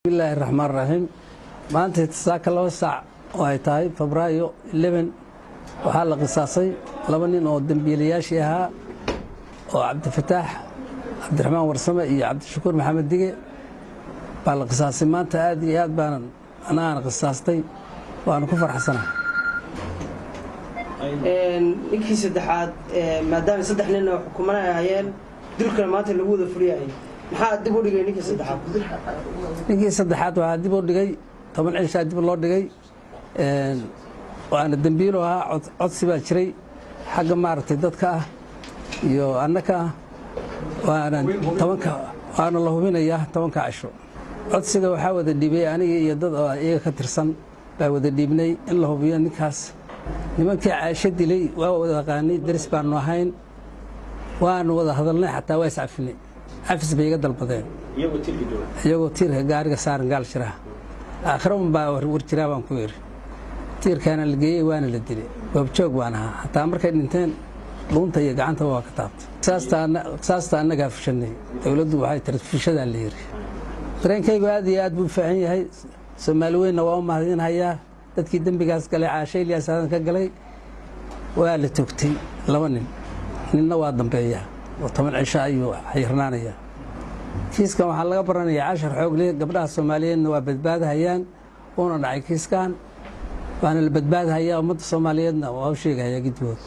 Bismillaahi raxmaan raxiim. Maanta saaka 2 saac oo ay tahay Febraayo 11 waxaa la qisaasay laba nin oo dembiilayaashii ahaa oo Cabdifataax Cabdiraxmaan Warsame iyo Cabdishakuur Maxamed Dige baa la qisaasay maanta. Aad iyo aad baanan anaana qisaastay, waanu ku farxsanahay. Ninkii saddexaad, maadaama saddex nin oo xukumana ay hayeen, dilkana maanta lagu wada fuliyayay, maxaa dib u dhigay ninkii saddexaad? Ninkii saddexaad waxaa dib u dhigay 10 cishaa dib loo dhigay, waana dembiilu ahaa. Codsi baa jiray xagga maaragtay dadka ah iyo annaka ah, waana tobanka, waana la hubinayaa 10-ka cisho. Codsiga waxaa wada dhiibay aniga iyo dad oo iyaga ka tirsan baa wada dhiibnay in la hubiyo ninkaas. Nimankii Caasho dilay waa wada aqaanay, daris baanu ahayn, waanu wada hadalnay, xataa waa iscafinay, cafis bay iga dalbadeen iyagoo tiirka gaariga saaran gaal shiraha. Aakhira un baa war jiraa baan ku yidhi. Tiirkaana la geeyey, waana la dilay, goobjoog baan ahaa. Xataa markay dhinteen dhuunta iyo gacantaba waa ka taabtay. Qisaasta annagaa fushanay, dowladdu waxay tiri fushadaa la yidhi. Dareenkaygu aad iyo aad buu fiican yahay. Soomaali weynna waa u mahadinhayaa. Dadkii dembigaas galay, Caashe Ilyaas Aadan ka galay, waa la toogtay laba nin, ninna waa dambeeyaa oo 10 cisho ayuu xayirnaanayaa. Kiiskan waxaa laga baranayaa cashar xoogle. Gabdhaha Soomaaliyeedna waa badbaadahayaan, uuna dhacay kiiskan, waana la badbaadhayaa. Ummadda Soomaaliyeedna waa u sheegahayaa giddigood.